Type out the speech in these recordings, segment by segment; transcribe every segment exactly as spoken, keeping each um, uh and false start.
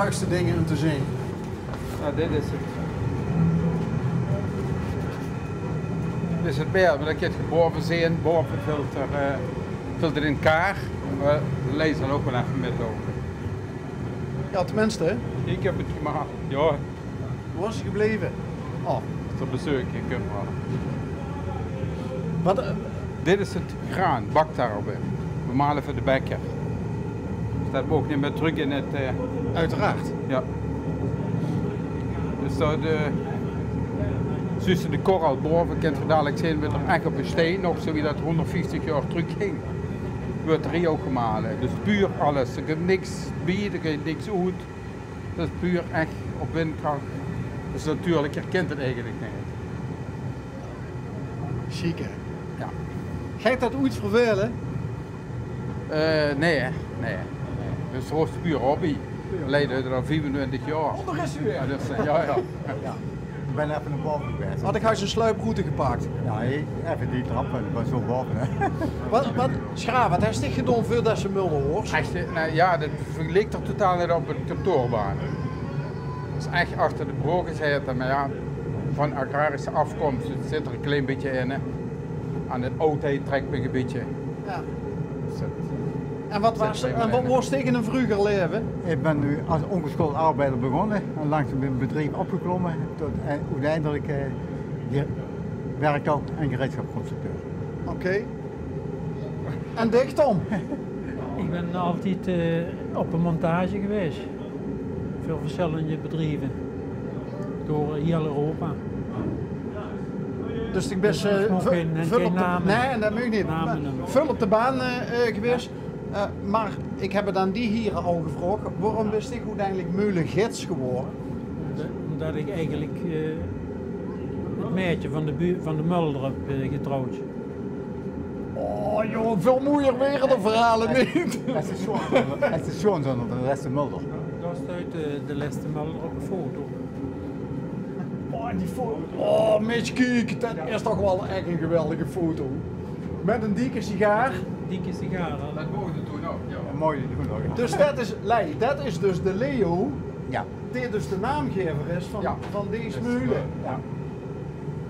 Leukste dinger um te zeen. Jao, dit is 't. Dit is 't beeld, mer det kint ge bove zeen. Bove vilt 'r, eh, vilt 'r in kaar. Mer Leij zal ouch waal effe mitloupe. Jao, tenminste, hè? Ich höb 't gemaak. Jao. Wo waas se gebleve? Oh. Tot bezeuk, ich höb waal. Waat, eh, Dit is 't graan, baktarwe. Veer male veur de bekker. Dus det maag neet mieë trök in 't, eh, Oeteraard. Jao. Dus dao de, zuus se de korrel bove, kint ge dalik zeen, wuuert 'r ech op 'n stein, nog zoe wie det hónderdvieftig jaor trök ging. Wuuert 'r hie ouch gemale. Dus puur alles. D'r kump niks bie, d'r geit niks oet. Det is puur ech op windkrach. Dus natuurlik, ge kint 't eigelik neet. Sjiek, hè? Jao. Geit det oets vervele? Eh, nae, nae, nae. Dus 't is puur hobby. Jao. Leij deit 't al viefentwintig jaor. Oh, dao is 'r weer. Jao, dus, eh, jao, jao. Jao. Ich bön effe nao bove gewaes. Had ich haos 'n sluiproute gepak. Jao, effe die trap, ich bön zo bove, hè. Waat, waat, Sjra, waat höbs dich gedaon veurdet se mölder woors? Ech, eh, nou jao, det vergeliek 'r totaal neet op 'n kantoorbaan. Det is ech achter de brook gezaete, mer jao, van agrarische aafkoms, 't zit 'r 'n klein bietje in, hè. Aan de audheid trèk mich 'n bietje. Jao. Dus det En waat waas, en waat woors dich in e vreuger laeve? Ich bön noe es óngesjoolde arbeider begonne en langzaam in 't bedrief opgeklomme tot, eh, oeteindelik, eh, ge-, werktuig- en gereedschapsconstructeur. Oké. En dich, Tom? Ich bön altied, eh, op de montage gewaes. Väöl versjillende bedrieve. Door hieël Europa. Dus ich bön, eh, väöl op de, nae, det maag neet. Väöl op de baan, eh, eh, gewaes. Eh, mer ich höb 't aan die hiere al gevraog. Waorom bös dich oeteindelik meulegids gewore? Ómdet, ómdet ich eigelik, eh, 't maedje van de bu-, van de mölder höb, eh, getrouwd. Oh, jóng, väöl mojer waere de verhaole neet. Det is sjoon, det is sjoon, de lèste mölder. Dao steit, eh, de lèste mölder op de foto. Oh, en die foto. Oh, mins, kiek, det is toch waal ech 'n geweldige foto. Mit 'n dikke sigaar. Dikke sigaar, hè? Det moge ze toen ouch, jao. Det moge ze toen ouch, jao. Dus det is, Leij, det is dus de Leo. Jao. Dae dus de naamgaever is van, van dees meule. Jao.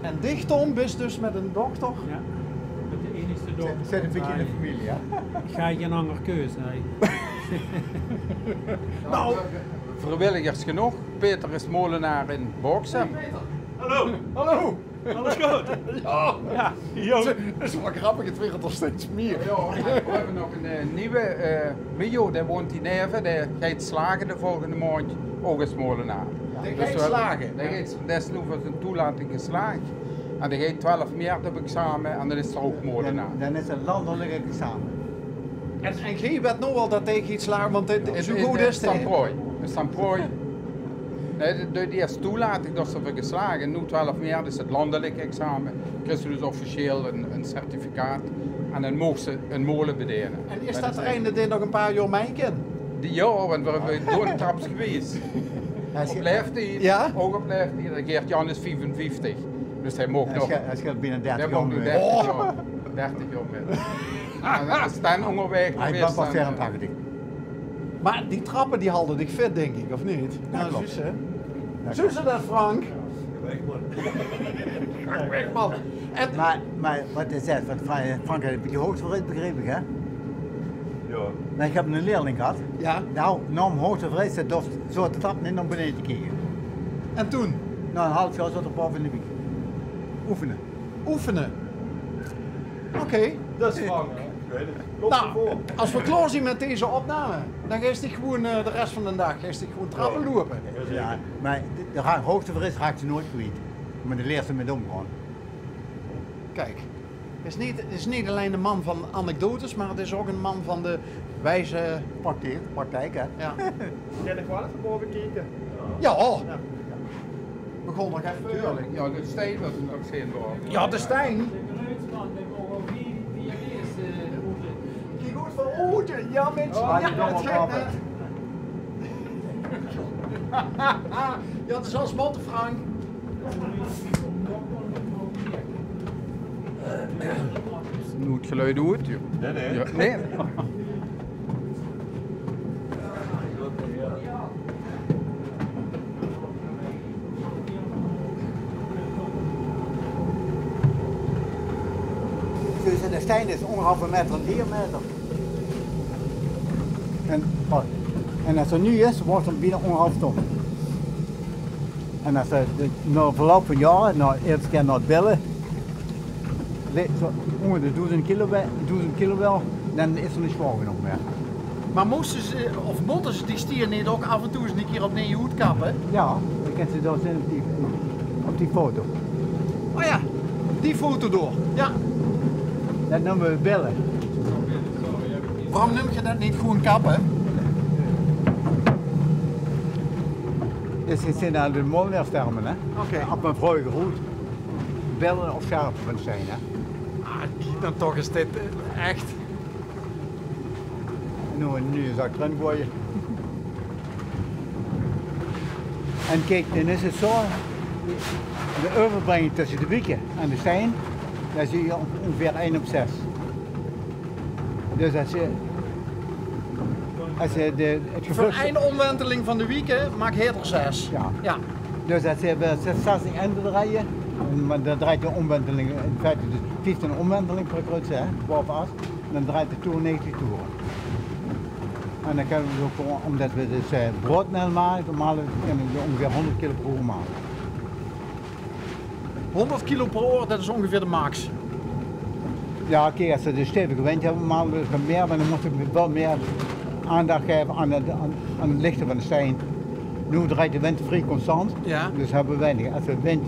En dich, Tom, bis dus mit ein dochter. Jao, mit de einigste dochter. Zit, zit ein bietje in de femilie, hè? Ich haw gein anger keus, nae. Nou, vriewilligers genóg. Peter is molenaar in Baoksem. Hallo. Hallo. Alles good? Jao. Jao, jao. 't Is waal grappig, 't waere d'r steeds mieë. Jao, en veer höbbe nog ein, eh, nuuj, eh, Mio, dae woont hie neve, dae geit slage de volgende maondj, ouch es molenaar. Dae geit slage? Dae geit, dae is noe veur zien toelating geslaag. En dae geit twelf maart op exame en dan is 'r ouch molenaar. Dan, dan is 't landelik exame. En, en geer wet noe al det dae geit slage, want 't, zoe good is 'r. In Sint Proy. In Sint Proy. Nae, de, de, die is toelating, dao is 'r veur geslaag. En noe twelf maart is 't landelik exame. Kriegs se dus officieel ein, ein certificaat. En dan moogs se ein mole bedene. En is det d'r eine dae nog ein paar jaor mei kin? Die, jao, want veer höbbe doortrapsgewies. Op laeftied, ouch op laeftied. En Geert-Jan is viefenvieftig. Dus hae maag nog, hae scheelt bienao dertig jaor mit. Dertig jaor mit. En dan is Stan óngerwaeg gewaes, dan, eh, Mer die trappe die halde dich fit, dink ich, of neet? Jao, klop. Zuus se? Zuus se det, Frank? Frank Wegman. En mer, mer waat is det? Want Fra-, Frank haet ein bietje hoogtevrees, begreep ich, hè? Jao. Mer ich höb eine leerling gehad. Jao. Nou, naom hoogtevrees, det durf, zo de trap neet nao beneje te kieke. En toen? Nao ein haaf jaor zaot 'r bove in de wiek. Oefene. Oefene. Oké. Det is Frank. Nou, es veer klaor zeen mit deze opname, dan geis dich gewoen, eh, de res van den daag geis dich gewoen trappe loupe. Jao, mer de, de ra-, hoogtevrees raaks se noeats kwiet. Mer dao liers se mit ómgaon. Kiek, 't is neet, 't is neet allein eine man van anekdotes, mer 't is ouch eine man van de wieze praktijk, praktijk, hè? Jao. Kin ich waal effe bove kieke? Jao. Jao. Begós nog effe. Natuurlik. Jao, de stein waat nog zeen waor. Jao, de stein. Kiek good van oet. Jao, mins. Jao, det geit net. Jao, det is waal smotte, Frank. Noe 't geluid oet, joh. Nae, nae. Jao, nae. De stein is óngerhalve maeter en drie maeter. En, oh, en es 'r nuuj is, weurt 'r bienao óngerhalf ton. En es 'r de, nao verloup van jaore, nao, eder kier nao 't bille, le-, zo ónger de doezend kilo, doezend kilo waal, dan is 'r neet zwaor genóg mieë. Mer móste ze, of mótte ze die stier neet ouch aaf en toe ins 'ne kier opnuuj oetkappe? Jao, dat kins se dao zeen op die, op die foto. O jao, die foto dao. Jao. Dat neume we bille. Waorom neump geer dat neet gewoon kappe? Is, is in de molenaarsterm, hè? Oké. Op mien vreuger good. Bille of sjerpe van stein, hè? Ah, kiek dan toch ins dit, eh, ech. En noe 'ne nuuje zak d'rin goeaje. En kiek, dan is 't zo, de euverbringing tösse de wieke en de stein, dat is hie óngeveer ein op zes. Dus es se, es se de, 't Veur geveug ein ómwenteling van de wieke maak heer d'r zes. Jao. Jao. Dus es se bie zes, zestig ende drejje, mer dan drejt de ómwenteling in feite dus vieftien ómwenteling per kruts, hè, bovenaf. Dan drejt de toer negentig toere. En dan kinne we ouch gewoon, ómdat we dus, eh, broadmel make, male we, kinne we óngeveer hóngerd kilo per oer male. Hóngerd kilo per oer, dat is óngeveer de max. Jao, kiek, es we de stevige wind höbbe, male we mieë, mer dan mótte we waal mieë aandach gaeve aan 't, aan, aan 't lichte van de stein. Noe drejt de wind vrie constant, jao, dus höbbe we weinig. Es de wind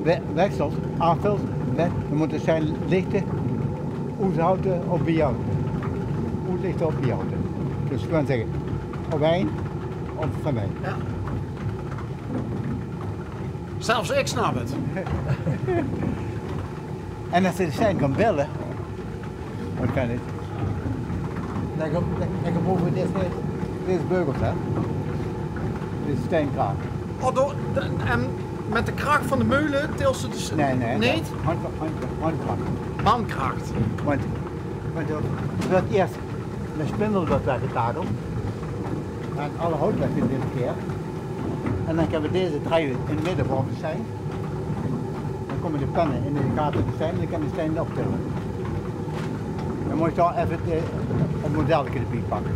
we-, wesselt, aafvèlt, dan mót de stein lichte, oethalte of biehalte. Oetlichte of biehalte. Dus gewoon zègke, of ein of van ein. Jao. Zelfs ik snap het. En es se de stein kins bille, dan kan 't. Dan ge-, dan, dan gebroeke we deze, deze beugels, hè. Deze steinkraag. Oh, door, de, en met de kracht van de meulen tils se dus... Nee, nee, neet? Handkracht, handkracht, handkracht. Mankracht. Want, want er weurt iers de spindel weurt weggetakeld. En alle hout weurt gedemonteerd. En dan kinne we deze drejje in 't midde veur de stein. Dan kómme de penne in de gate in de stein en dan kan de stein optille. Dan mót ich dao effe 't, eh, 't modelke d'rbie pakke.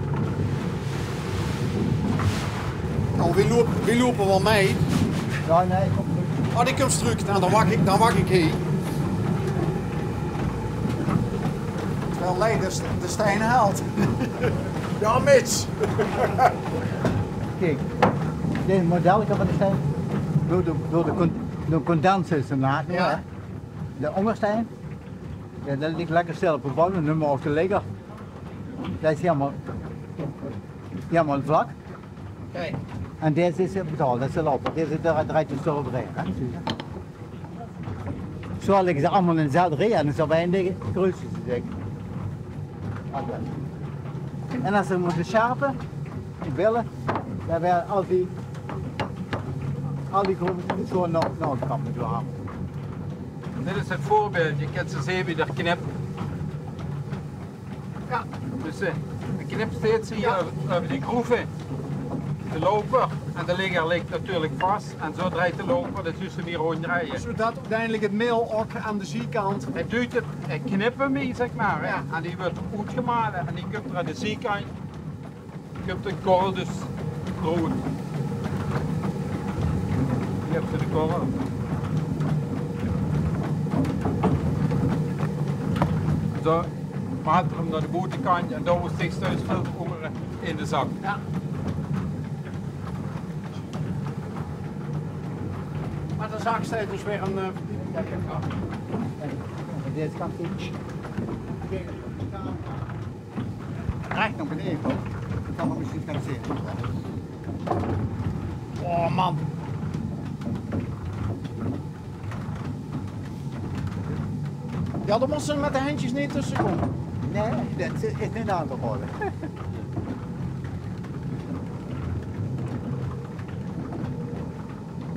Nou, wie loupe, wie loupe we al mee? Jao, nee, ich kóm trök. Oh, die kump trök. Nou, dan wach ich, dan wach ich hie. Terwijl Lei de, de stein haalt. Jao, Mits. Kiek, dit is 't modelke van de stein. Door de, door de con-, door de condens is 'r naak, hè? De óngerstein, jao, dat ligk lekker stil op de bodem, neume we ouch de ligger. Dat is hielemaol, hielemaol vlak. Oké. En deze is, eh, betaald, dat is de louper. Deze dra-, drejt dus door de rij, hè. Zo ligke ze allemaol in dezelfde rij en dan is op ein ligke, kruuse ze zich. En es ze mótte sjerpe, die bille, dan weure al die, al die groeve gewoon nao, nao de kant mótte we hale. Dit is 't veurbeeld. Ge kint ze zeen wie d'r knip. Jao. Dus, eh, de knip steit hie euver, euver die groeve. De louper en de ligger ligk natuurlik vas. En zo drejt de louper, dat zuus se hie rónddrejje. Zodat oeteindelik 't meel ouch aan de ziekant... Hae duit 't, hae knip 'm hie, zeg mer, hè. Jao. En die weurt oetgemale en die kump d'r aan de ziekant. Ich höb de korrel dus good. Hie höbs se de korrel. Zo, maak 'm nao de boetekantj en dao woort zich steeds väöl ónger in de zak. Jao. Mer de zak steit dus weer ein, eh, deze kant op. Rech nao benaeje kómme. Dan kan me mesjien get zeen. Oh man. Jao, dan mós se mit de henjkes neet tösse kómme. Nae, dat is neet aan te raoje.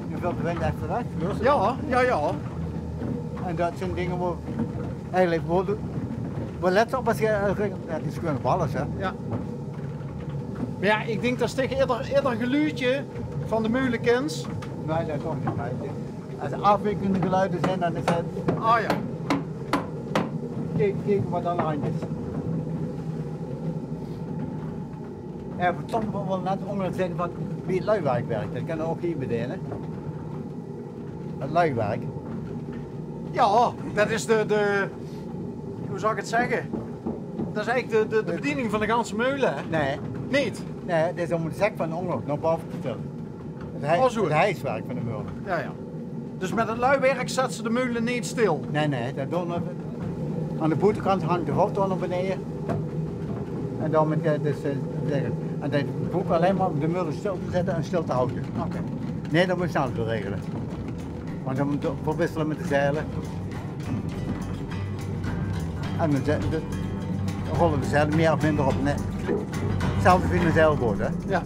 Hoeväöl gewend is dat, hè? Jao, jao, jao. En dat zeen dinger wo eigelik wo de, wo lets op as ge, jao, dat is gewoon op alles, hè? Jao. Mer jao, ich dink dat se taenge eder, eder geluudje van de meulen kins. Nae, dat is ouch neet. Nae, ich dink, as d'r aafwiekende geluide zeen, dan is 't... Ah jao. Kiek, kiek wat aan de hand is. Jao, verdomme, wil net ónger zeen van wie 't luiwerk werk. Det kan ouch hie bedene. 't Luiwerk. Jao, det is de, de, wie zal ich 't zègke? Det is eigelik de, de, de bediening van de ganse meule, hè? Nae, Neet? nae, det is óm de zek van ónger nao bove te tille. 't Hei-, Oh, zoe. 't Heiswerk van de meule. Jao, jao. Dus mit 't luiwerk zèt ze de meule neet stil? Nae, nae, det doon we aan de boetekant hangt de hoftoon nao beneje. En dan mit, eh, dus, eh, zègke, en det boek allein mer óm de meule stil te zètte en stil te haoje. Oké. Nae, det mót se zelf waal regele. Want dan mót je verwissele mit de zeile. En dan zet-, dan rolle de zeile mier of minder op. Nae. Zelfde wie 'n zeilboot, hè. Jao.